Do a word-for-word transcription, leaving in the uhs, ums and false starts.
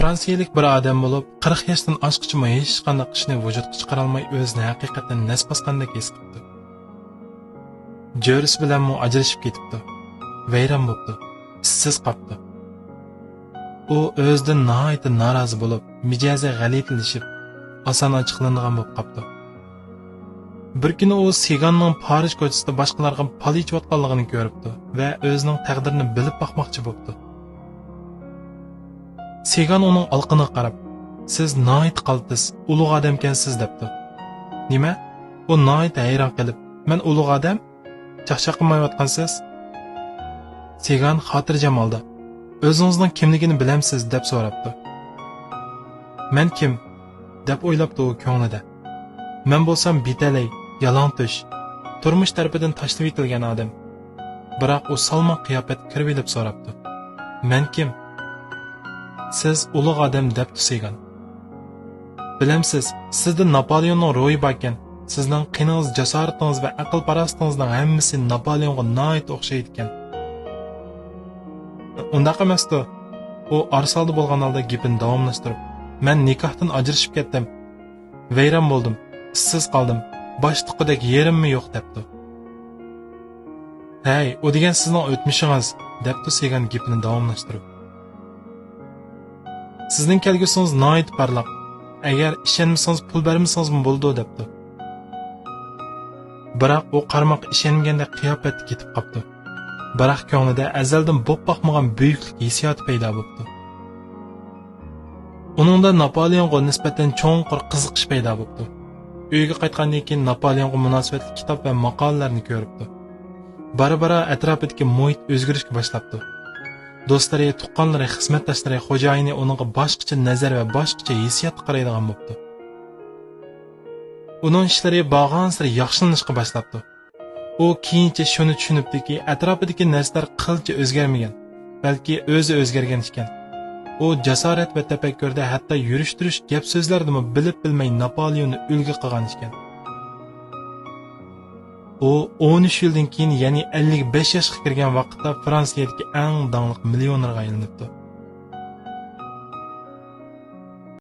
فرانسىيەلىك بىر ئادەم بولۇپ، قىرىق ياشتىن ئاشقىچىمۇ ھېچقانداق ئىشنى ۋۇجۇدقا چىقارالماي، ئۆزىنى ھەقىقەتەن نەس باسقاندەك ھېس قىپتۇ. جۆرىسى بىلەنمۇ ئاجرىشىپ كېتىپتۇ. ۋەيران بوپتۇ. ئىشسىز قاپتۇ. ئۇ ئۆزىدىن ناھايىتى نارازى بولۇپ، مىجەزى غەلىتىلىشىپ، ئاسان ئاچچىقلىنىدىغان بولۇپ قاپتۇ. بىر كۈنى ئۇ سىگاننىڭ پارىژ كوچىسىدا باشقىلارغا پال ئېچىۋاتقانلىقىنى كۆرۈپتۇ ۋە ئۆزىنىڭ تەقدىرىنى بىلىپ باقماقچى بوپتۇ. سىگان ئۇنىڭ ئالىقىنىغا قاراپ، «سىز ناھايىتى قالتىس، ئۇلۇغ ئادەمكەنسىز» دەپتۇ. «نېمە؟» ئۇ ناھايىتى ھەيران قېلىپ، «مەن ئۇلۇغ ئادەم؟ چاقچاق قىلمايۋاتقانسىز؟» سىگان خاتىرجەم ھالدا، «ئۆزىڭىزنىڭ كىملىكىنى بىلەمسىز؟» دەپ سوراپتۇ. «مەن كىم؟» دەپ ئويلاپتۇ ئۇ كۆڭلىدە. «مەن بولسام بىتەلەي، يالاڭتۆش، تۇرمۇش تەرىپىدىن تاشلىۋېتىلگەن ئادەم.» بىراق ئۇ سالماق قىياپەتكە كىرىۋېلىپ سوراپتۇ. «مەن كىم؟» «سىز ئۇلۇغ ئادەم» دەپتۇ سىگان. «بىلەمسىز، سىزدە ناپالېئوننىڭ روھى باركەن. سىزنىڭ قېنىڭىز، جاسارىتىڭىز ۋە ئەقىل-پاراسىتىڭىزنىڭ ھەممىسى ناپالېئونغا ناھايىتى ئوخشايدىكەن.» «ئۇنداق ئەمەستۇ.» ئۇ ئارىسالدى بولغان ھالدا گېپىنى داۋاملاشتۇرۇپ، «مەن نىكاھتىن ئاجرىشىپ كەتتىم. ۋەيران بولدۇم، ئىشسىز قالدىم، باش تۇققۇدەك يېرىممۇ يوق» دەپتۇ. «ھەي، ئۇ دېگەن سىزنىڭ ئۆتمۈشىڭىز» دەپتۇ سىگان گېپىنى داۋاملاشتۇرۇپ. «سىزنىڭ كەلگۈسىڭىز ناھايىتى پارلاق. ئەگەر ئىشەنمىسىڭىز، پۇل بەرمىسىڭىزمۇ بولىدۇ» دەپتۇ. بىراق ئۇ قارىماققا ئىشەنمىگەندەك قىياپەتتە كېتىپ قاپتۇ. بىراق كۆڭلىدە ئەزەلدىن بولۇپ باقمىغان بۈيۈكلۈك ھېسسىياتى پەيدا بوپتۇ. ئۇنىڭدا ناپالېئونغا نىسبەتەن چوڭقۇر قىزىقىش پەيدا بوپتۇ. ئۆيىگە قايتقاندىن كېيىن ناپالېئونغا مۇناسىۋەتلىك كىتاب ۋە ماقالىلەرنى كۆرۈپتۇ. بارا-بارا ئەتراپىدىكى مۇھىت ئۆزگىرىشكە باشلاپتۇ. دوستلىرى، تۇغقانلىرى، خىزمەتداشلىرى، خوجايىنى ئۇنىڭغا باشقىچە نەزەر ۋە باشقىچە ھېسسىياتتا قارايدىغان بوپتۇ. ئۇنىڭ ئىشلىرى بارغانسېرى ياخشىلىنىشقا باشلاپتۇ. ئۇ كېيىنچە شۇنى چۈشىنىپتۇكى، ئەتراپىدىكى نەرسىلەر قىلچە ئۆزگەرمىگەن، بەلكى ئۆزى ئۆزگەرگەن ئىكەن. ئۇ جاسارەت ۋە تەپەككۇردە، ھەتتا يۈرۈش-تۇرۇش، گەپ-سۆزلەردىمۇ بىلىپ-بىلمەي ناپالېئوننى ئۈلگە قىلغان ئىكەن. ئۇ ئون ئۈچ يىلدىن كېيىن، يەنى ئەللىك بەش ياشقا كىرگەن ۋاقىتتا فرانسىيەدىكى ئەڭ داڭلىق مىليونېرغا ئايلىنىپتۇ.